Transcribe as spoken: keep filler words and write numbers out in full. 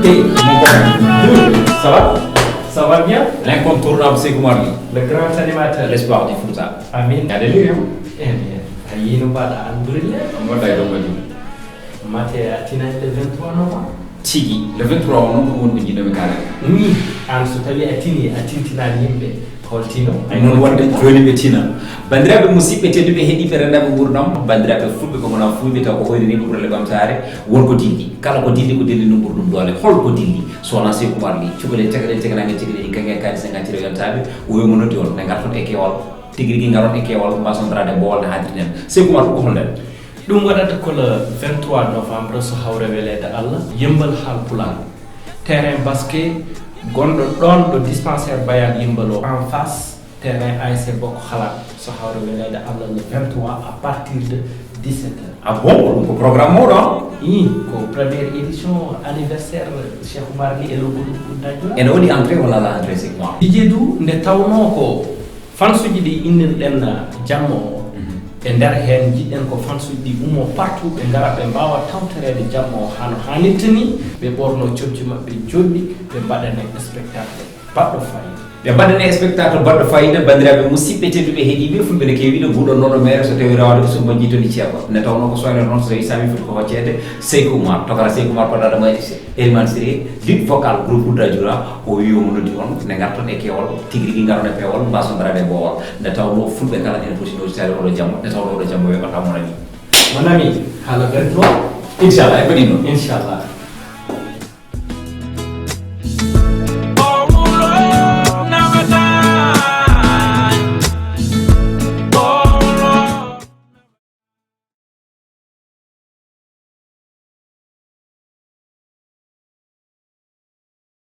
Mon copain. Ça va? Ça va bien? L'incontournable Sekou Marly. Le grand animateur. L'espoir du Fouta. Amin. Il y a des liens. Eh bien, a yino mbaɗa alhamdulillah. Mbaɗa e ɗon majjum. Mate a tinani le vingt-trois novembre. Tigi, le vingt-trois o noon ko woni ko jiɗɗomi kaalen. Ni, an so tawi a tini, a tintinani yimɓe, holtino? Ay noon wonde jooni ɓe tina. Banndiraaɓe musidɓe tedduɓe heɗiiɓe renndaaɓe nguurndam, banndiraaɓe fulɓe ko wona fuuyɓe taw ko hoyri ni ɗum rele ɓamtaare, won ko dilli. Kala ko dilli ko dilli ɗum ɓuri ɗum doole. Hol ko dilli? So wonaa Sekou Marly, cukalel tegaɗel teganaagal tegaɗel kaŋŋe kaalis e ngacciro yaltaaɓe, o wiimo noddi on, ne ngarton e keewal. Tigi rigi ngaron e keewal, mbason daraade boowal ne haadirten. Sekou Marly ko holden? Ɗum waɗata ko le vingt-trois novembre so hawre weleede Allah, Yëmbal Haalpulaar. Terrain basket gonɗo ɗoon ɗo dispensaire Bayal Yëmbal o en face terrain A S C Bokko Xalaat so hawre weleede Allah le vingt-trois à partir de dix-sept heures. Ah bon, ko ɗum ko programme mawɗo, hein? Ii, ko première édition anniversaire Cheikh Oumar Ly e Lobbudu Budda Jula. Ene waɗi entrée walla alaa entrée, Sekou Marly? Dijeedu nde tawnoo ko fansuji ɗi innirɗen jamma o. E nder heen njiɗɗen ko fansuji ɗi ummo partout ɓe ngara ɓe mbaawa tawtoreede jamma o hano haanirta ni, ɓe ɓorno comci maɓɓe joɗɗi, ɓe mbaɗane spectacle baɗɗo fayida. Ɓe mbaɗane spectacle baɗɗo fayida, banndiraaɓe musidɓe tedduɓe heɗiiɓe fulɓe ne keewi ɗo nguɗon noɗo mere so tawi rawade ko sumba jiitoni ceerɗo. Nde tawnoo ko soyno noon so tawi sami foti ko hoccede Sekou Oumar, tokara Sekou Oumar ko dada mayri se. Eliman Siré, lead vocal groupe Budda Jura, o wi omo noddi on, nde ngarton e keewal, tigi rigi ngaron e peewal, mbason daraade e boowal. Nde tawnoo fulɓe kala ene poti noditaade oɗo jamma, nde tawnoo oɗo jamma weɓata mon ani. Mon ami, hala vingt-trois. Inchallah, e mbaɗi noon. Inchallah.